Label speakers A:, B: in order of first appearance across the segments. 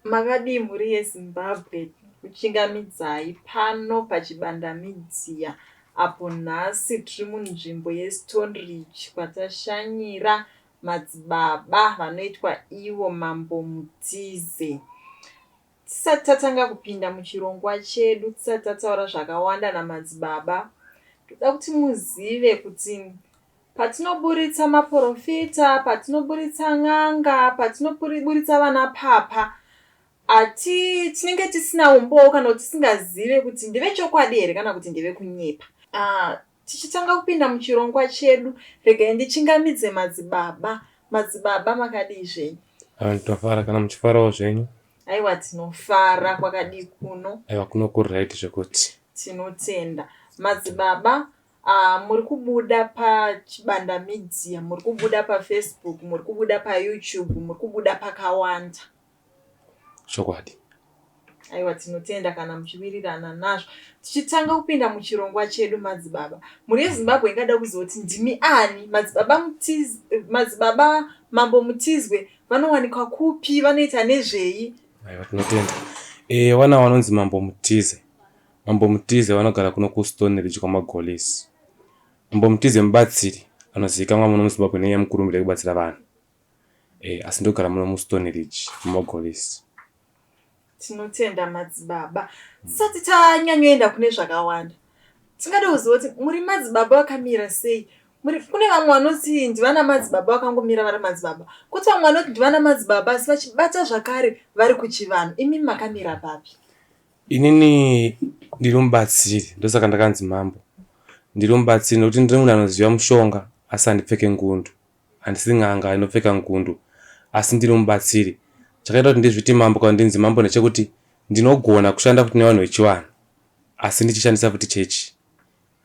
A: Makadii mhuri yeZimbabwe kuchingamidzai pano paChibanda Media apo nhasi tiri munzvimbo yeStoneridge kwatashanyira madzibaba vanoitwa ivo Mambo Mutize. Tisati tatanga kupinda muchirongwa chedu, tisati tataura zvakawanda namadzibaba, toda kuti muzive kuti Patinoburitsa maporofita, patinoburitsa n'anga, patinoburitsa vana papa, ati tinenge tisina umbowo kana kuti tisingazive kuti ndevechokwadi here kana kuti ndevekunyepa. Ah, tichitanga kupinda muchirongwa chedu, regai ndichingamidze madzibaba. Madzibaba makadii zvenyu?
B: Ah, tinofara kana muchifarawo zvenyu.
A: Aiwa tinofara, kwakadii kuno?
B: Aiwa kuno kuright zvekuti.
A: Tinotenda. Madzibaba, Ah, muri kubuda paChibanda Media, muri kubuda paFacebook, muri kubuda paYouTube, muri kubuda pakawanda.
B: Chokwadi.
A: Aiwa tinotenda kana muchiwirirana nazvo. Tichitanga kupinda muchirongwa chedu madzibaba. Mhuri yeZimbabwe ingada kuziva kuti ndimi ani? Madzibaba Mutiz, madzibaba Mambo Mutizwe vanowanikwa kupi? Vanoita nezvei?
B: Aiwa tinotenda. Eh, wana vanonzi Mambo Mutize. Mambo Mutize vanogara kuno kuStoneridge kwaMagolisi. Mambo Mutize mubatsiri anozivikanwa muno muZimbabwe nenyaya yemukurumbira yekubatsira vanhu. E, asi ndogara muno muStoneridge muMagolisi.
A: Tinotenda madzibaba. Tisati tanyanyoenda kune zvakawanda, tingade kuziva kuti muri madzibaba vakamira sei? Muri, kune vamwe vanoti ndivana madzibaba vakangomira vari madzibaba, kwoti vamwe vanoti ndivana madzibaba asi vachibata zvakare vari kuchivanhu. Imi makamira papi?
B: Inini ndiri mubatsiri ndosaka ndakanzi mambo. Ndiri mubatsiri nekuti ndiri munhu anoziva mushonga asi handipfeke ngundu. Handisi n'anga inopfeka ngundu asi ndiri mubatsiri. Chakaita kuti ndizviti mambo kana ndinzi mambo ndechekuti ndinogona kushanda futi nevanhu vechivanhu asi ndichishandisa futi chechi.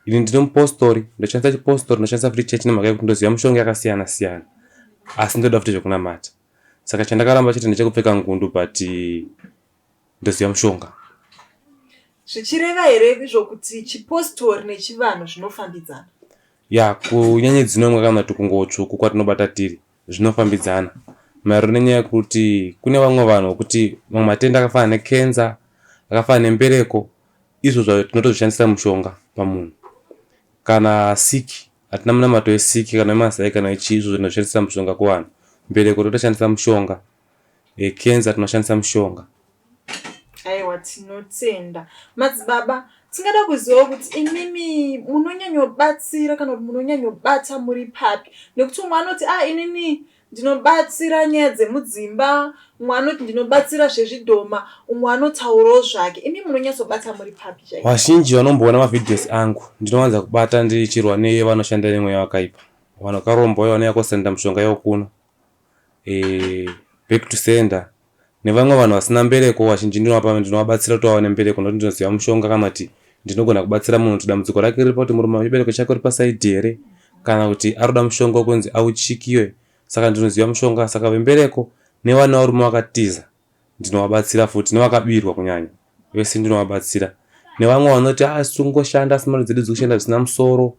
B: Ini ndiri mupostori ndoshandisa chipostori ndoshandisa futi chechi nemhaka yekuti ndoziva mishonga yakasiyana siyana asi ndoda futi zvekunamata. Saka chandakaramba chete ndechekupfeka ngundu but ndoziva mushonga.
A: Zvichireva here izvo kuti chipostori nechivanhu zvinofambidzana?
B: Ya, kunyanya dzinomwe kana kuti kunguwo tsvuku kwatinobata tiri zvinofambidzana maererano nenyaya yekuti kune vamwe vanhu vekuti mamwe matenda akafanana nekenza akafanana nembereko izvo tinotozvishandisira mushonga pamunhu kana siki hatina munamato wesiki kana wemazai kana wechii izvo tinozvishandisira mushonga kuvanhu mbereko totoshandisa mushonga Cancer tinoshandisa mushonga.
A: Aiwa tinotenda madzibaba. Tingada kuzivawo kuti imimi munonyanyobatsira kana kuti munonyanyobata muri papi nekuti umwe anoti a ah, inini ndinobatsira nyaya dzemudzimba, umwe anoti ndinobatsira zvezvidhoma, umwe anotaurawo zvake. Imi munonyatsobata muri papi
B: chaizvo? Vazhinji vanomboona mavideos angu ndinowanza kubata ndichirwa nevanoshanda nemweya wakaipa vanhu vakaromba uye vanouya kosenda mushonga yavo kuno eh, back to sender nevamwe vanhu vasina mbereko vazhinji ndinovapa ndinovabatsira kuti vawane mbereko nokuti ndinoziva mushonga kana kuti ndinogona kubatsira munhu kuti dambudziko rake riri pakuti murume wechibereko chake uri pasaidhi here kana kuti aroda mushonga wekunzi auchikiwe saka ndinoziva mushonga saka vembereko nevana varume vakatiza ndinovabatsira futi nevakabirwa kunyanya vese ndinovabatsira nevamwe vanoti ah tingoshanda asi mari dzedu dzikushanda zvisina musoro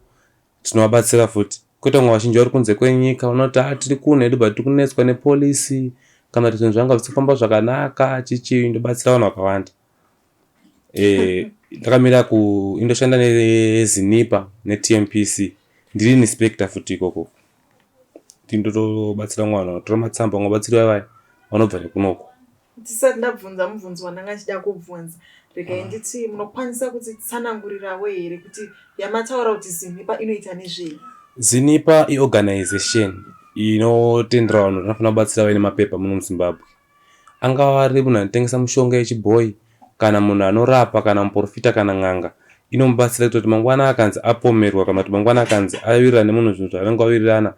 B: Tinovabatsira futi. Kwete vamwe vazhinji vari kunze kwenyika vanoti ah tiri kuno hedu but tiri kunetswa nepolice kana kuti zvinhu zvanga zvisiri kufamba zvakanaka chichii ndobatsira vanhu vakawanda. Eh, ndakamira ku indoshanda neZinipa neTMPC ndiri inspector futi ikoko. Ndindotobatsira vamwe vanhu vanotora matsamba vamwe vabatsiri vaya vanobva nekunoko.
A: Ndisati ndabvunza mubvunzo wandanga ndichida kubvunza, regai nditi munokwanisa kutitsanangurirawo here kuti yamataura kuti Zinipa inoita nezvei?
B: Zinipa iorganization inotendera vanhu vanofanira kubatsira vaine mapepa muno muZimbabwe. Angava ari munhu anotengesa mishonga yechibhoyi kana munhu anorapa kana muporofita kana n'anga inomubatsira kuitira kuti mangwana akanzi apomerwa kana kuti mangwana akanzi awirirana nemunhu zvinhu zvavanenge vawirirana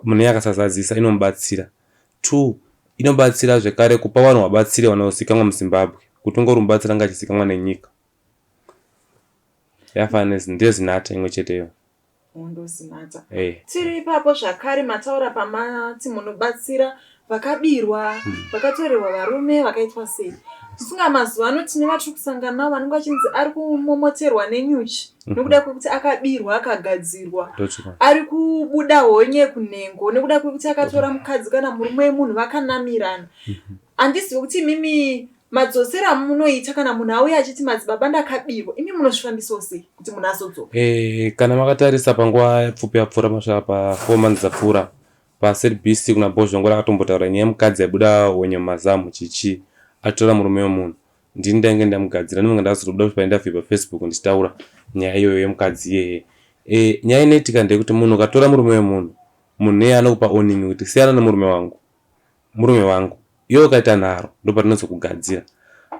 B: munhu iye akasazadzisa inomubatsira. 2 inobatsira zvekare kupa vanhu vabatsiri vanozikanwa muZimbabwe kuti ungori mubatsiri anga achizikanwa nenyika. Yafanana ndiyo Zinatha imwe chete iyo.
A: Hondo Zinatha. Hey. Tiri ipapo zvakare mataura pamati munobatsira vakabirwa, vakatorerwa varume vakaitwa sei. Funga mazuva ano tine vatiri kusangana navo vanenge vachinzi ari kumomoterwa nenyuchi nekuda kwekuti akabirwa akagadzirwa ari kubuda honye kunhengo nekuda kwekuti akatora mukadzi kana murume wemunhu vakanamirana. Handizivi kuti imimi madzosero amunoita kana munhu auya achiti madzibaba ndakabirwa, imi munozvifambisawo sei kuti munhu azodzoka?
B: Eh, kana makatarisa panguva pfupi yapfuura masvika pa 4 months dzapfuura paZBC kuna Bhozhongora akatombotaura nyaya yemukadzi aibuda honye mumazamu chichi achitora murume wemunhu. Ndini ndainge ndamugadzira ndinenge ndazotobuda painterview paFacebook ndichitaura nyaya iyoyo yemukadzi iyeye. E, nyaya inoitika ndeyekuti munhu ukatora murume wemunhu, munhu iyeye anokupa owning kuti siyana nemurume wangu. Murume wangu. Iwe ukaita nharo ndopatinozokugadzira.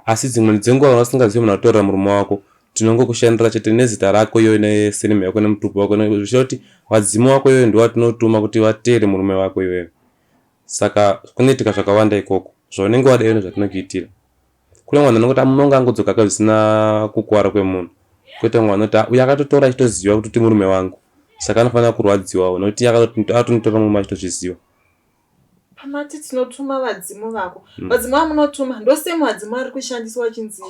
B: Asi dzimweni dzenguva kana usingazivi munhu akutorera murume wako tinongokushandira chete nezita rako iyoyo nesurname yako nemutupo wako zvichida kuti vadzimu wako iyoyo ndiwo vatinotuma kuti vateere murume wako iwewe. Saka kunoitika zvakawanda ikoko. Zvaunenge wada iwe ndozvatinokuitira. Kune vanhu vanongoti ah murume wangu angodzoka ka zvisina kukuvara kwemunhu. Koita vamwe vanoti ah uyu akatotora achitoziva kuti murume wangu saka anofanira kurwadziwawo nekuti akatonditora murume achitozviziva.
A: Pamati tinotuma vadzimu vako. Vadzimu vamunotuma ndosame vadzimu ari kushandiswa achinzi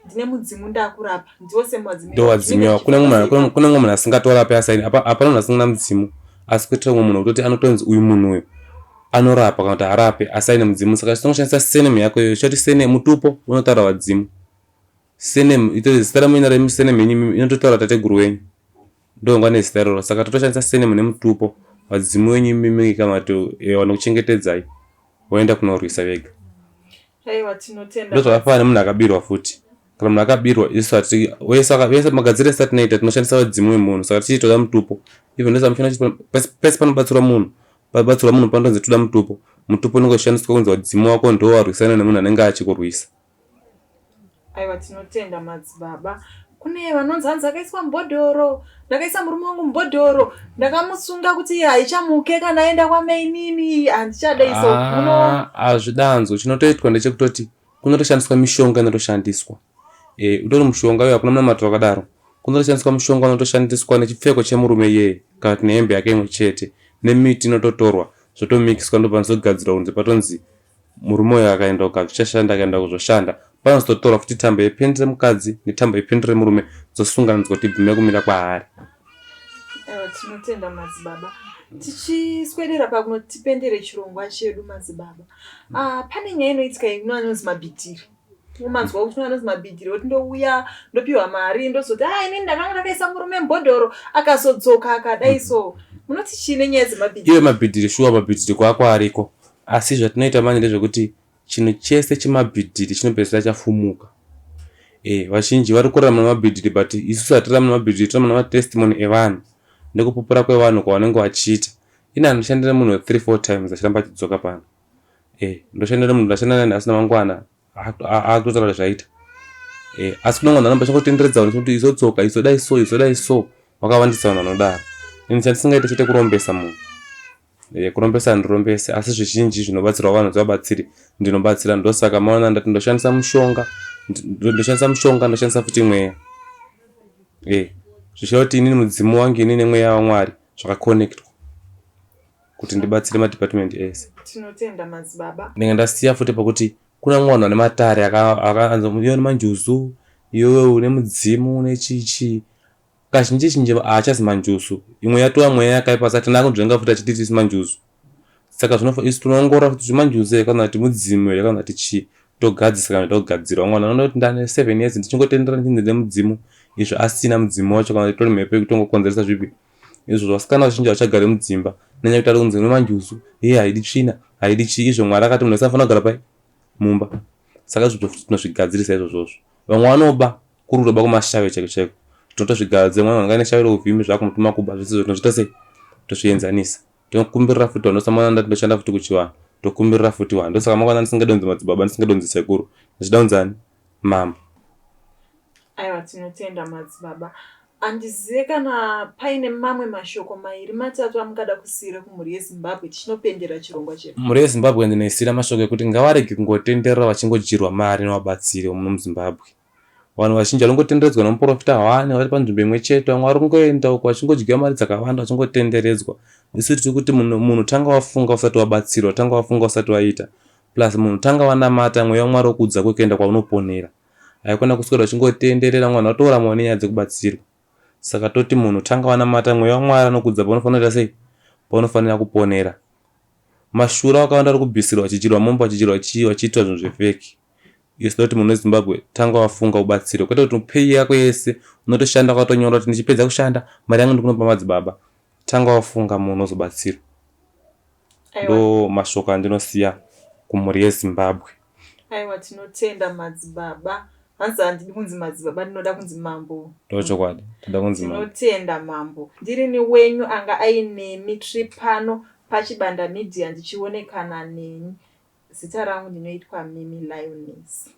A: ndine mudzimu ndakurapa. Ndiwo same vadzimu.
B: Ndo vadzimu iwawo. Kune mumwe kune mumwe munhu asingatorapi asi hapana munhu asingana mudzimu asi kuitira mumwe munhu wekutoti anotonzi uyu munhu uyu anorapa kana kuti haarape asi aine mudzimu saka tinoshandisa surname yako iyoyo tichati surname mutupo unotaura vadzimu. Surname zita ramuina remi surname yenyu inototaura tateguru wenyu. Ndovanga nezita iroro saka totoshandisa surname nemutupo vadzimu venyu imimi kana kuti eh, vanokuchengetedzai voenda kunorwisa vega.
A: Aiwa tinotenda.
B: Ndozvakafanana nemunhu akabirwa futi. Kana munhu akabirwa isu hati wese wese magadziro ese atinoita tinoshandisa vadzimu vemunhu saka tichiti toda mutupo even ndosaka muchiona kuti pese panobatsirwa munhu pabatsirwa munhu panotonzi toda mutupo mutupo unenge uchishandiswa kunzi vadzimu wako ndo warwisana nemunhu anenge achikurwisa.
A: Aiwa tinotenda madzibaba. Kune vanonzi hanzi akaiswa mubhodhoro, ndakaisa murume wangu mubhodhoro, ndakamusunga kuti haichamuke kana aenda kwamainini, handichada iso.
B: Ah, hazvidanzo chinotoitwa ndechekutoti kunotoshandiswa mishonga inotoshandiswa e, utori mushonga uyo hakuna munamato wakadaro kunotoshandiswa mushonga unotoshandiswa nechipfeko chemurume iyeye kana kuti nehembe yake imwe chete nemiti inototorwa zvotomikiswa ndopanozogadzirwa kunzi patonzi Murume uyo akaenda uko hazvichashanda akaenda uko zvoshanda. Panozototorwa futi tambo yependi remukadzi netambo yependi remurume dzosunganidzwa kuti ibvume kumira kwaari.
A: Aiwa tinotenda madzibaba. Tichiswedera pakuno tipendere chirongwa chedu madzibaba. Ah, pane nyaya inoitika ino anonzi mabhidhiri. Umanzwa kuti anonzi mabhidhiri oti ndouya ndopiwa mari ndozoti ah inini ndakanga ndakaisa murume mubhodhoro akazodzoka akadai so. Munoti chii nenyaya dzemabhidhiri?
B: Iwe mabhidhiri shuwa mabhidhiri kwako ariko. Asi zvatinoita manje ndezvekuti chinhu chese chemabhidhiri chinopedzisira chafumuka. Eh, vazhinji vari kurarama nemabhidhiri but isusu hatirarami nemabhidhiri tirarama nematestimony evanhu nekupupura kwevanhu kwavanenge vachiita. Ini handishandire munhu 3 4 times achiramba achidzoka pano. Eh, ndoshandira munhu ndashanda naye nhasi namangwana akutotaura kuti zvaita. Eh, asi kune vanhu vanoramba vachingotenderedza vanhu kuti izodzoka izodai so izodai so vakawandisa vanhu vanodaro. Ini chandisingaite chete kurombesa munhu. Eh, kurombesa handirombesi asi zvizhinji zvinobatsirwa vanhu dzevabatsiri ndinobatsira ndosaka maona ndati ndoshandisa mushonga ndoshandisa mushonga ndoshandisa futi mweya e zvichireva kuti inini mudzimu wangu ini nemweya wamwari zvakakonektwa kuti ndibatsire madepartment ese
A: tinotenda madzibaba
B: ndinge ndasiya futi pakuti kuna mumwe vanhu vane matare akanzi iwe nemanjuzu iwe une mudzimu une chichii Kazhinji zhinji haachazi manjuzu. Imwe yatova mweya yakaipa satani akunzvenga futi achiti tisi manjuzu. Saka zvinofa isu tinoongorora kuti zvimanjuzu here kana kuti mudzimu here kana kuti chii togadzisa kana togadzirwa. Mwana anoona kuti ndane 7 years ndichingotenderera ndichinzi ndine mudzimu izvo asina mudzimu wacho kana itori mhepo yekutongokonzeresa zvipi izvozvo. Vasikana vazhinji havachagari mudzimba nenyaya yekuti ari kunzi une manjuzu iye haidi tsvina haidi chii izvo Mwari akati munhu wese anofanira kugara pai mumba. Saka izvozvo futi tinozvigadzirisa izvozvozvo. Vamwe vanoba kuri kutoba kumashave chaiko chaiko tinotozvigadza mwana wanga neshave reuvhimi zvakumutuma kuba zvese izvo tinozviita sei tozvienzanisa tinokumbirira futi vanhu ndosaka ndati ndoshanda futi kuchivanhu tokumbirira futi vanhu ndosaka makaona ndisingadonzi madzibaba ndisingadonzi sekuru ndichida kunzani mambo
A: Aiwa tinotenda madzibaba. Handizive kana paine mamwe mashoko mairi matatu amungada kusiira kumhuri yeZimbabwe tichinopendera chirongwa chedu.
B: Mhuri yeZimbabwe ndinoisiira mashoko ekuti ngavarege kungotenderera vachingodyirwa mari nevabatsiri vemuno muZimbabwe. Vanhu vazhinji vari kungotenderedzwa nemuporofita hwani vari panzvimbo imwe chete, vamwe vari kungoenda uko vachingodyiwa mari dzakawanda vachingotenderedzwa. Isu tiri kuti munhu, munhu tanga wafunga usati wabatsirwa, tanga wafunga usati waita. Plus munhu tanga wanamata mweya waMwari wokuudza kwekuenda kwaunoponera. Haikona kuswera uchingotenderera mwana watoramwa nenyaya dzekubatsirwa. Saka toti munhu tanga wanamata mweya waMwari anokuudza paunofanira kuita sei? Paunofanira kuponera. Mashura wakawanda ari kubvisirwa vachidyirwa mombe vachidyirwa chii vachiitwa zvinhu zvefeki. Isu toti munhu weZimbabwe tanga wafunga ubatsirwe kwete kuti pay yako yese unotoshanda wakatonyora kuti ndichipedza kushanda mari yangu ndikunopa madzibaba. Tanga wafunga munhu uzobatsirwa. Ndo mashoko andinosiya kumhuri yeZimbabwe.
A: Aiwa tinotenda madzibaba. Hanzi handidi kunzi madzibaba ndinoda kunzi mambo.
B: Ndochokwadi toda kunzi
A: mambo. Tinotenda mambo. Ndirini wenyu anga ainemi tiri pano paChibanda Media ndichionekana neni. Zita rangu ndinoitwa Mimi Lioness.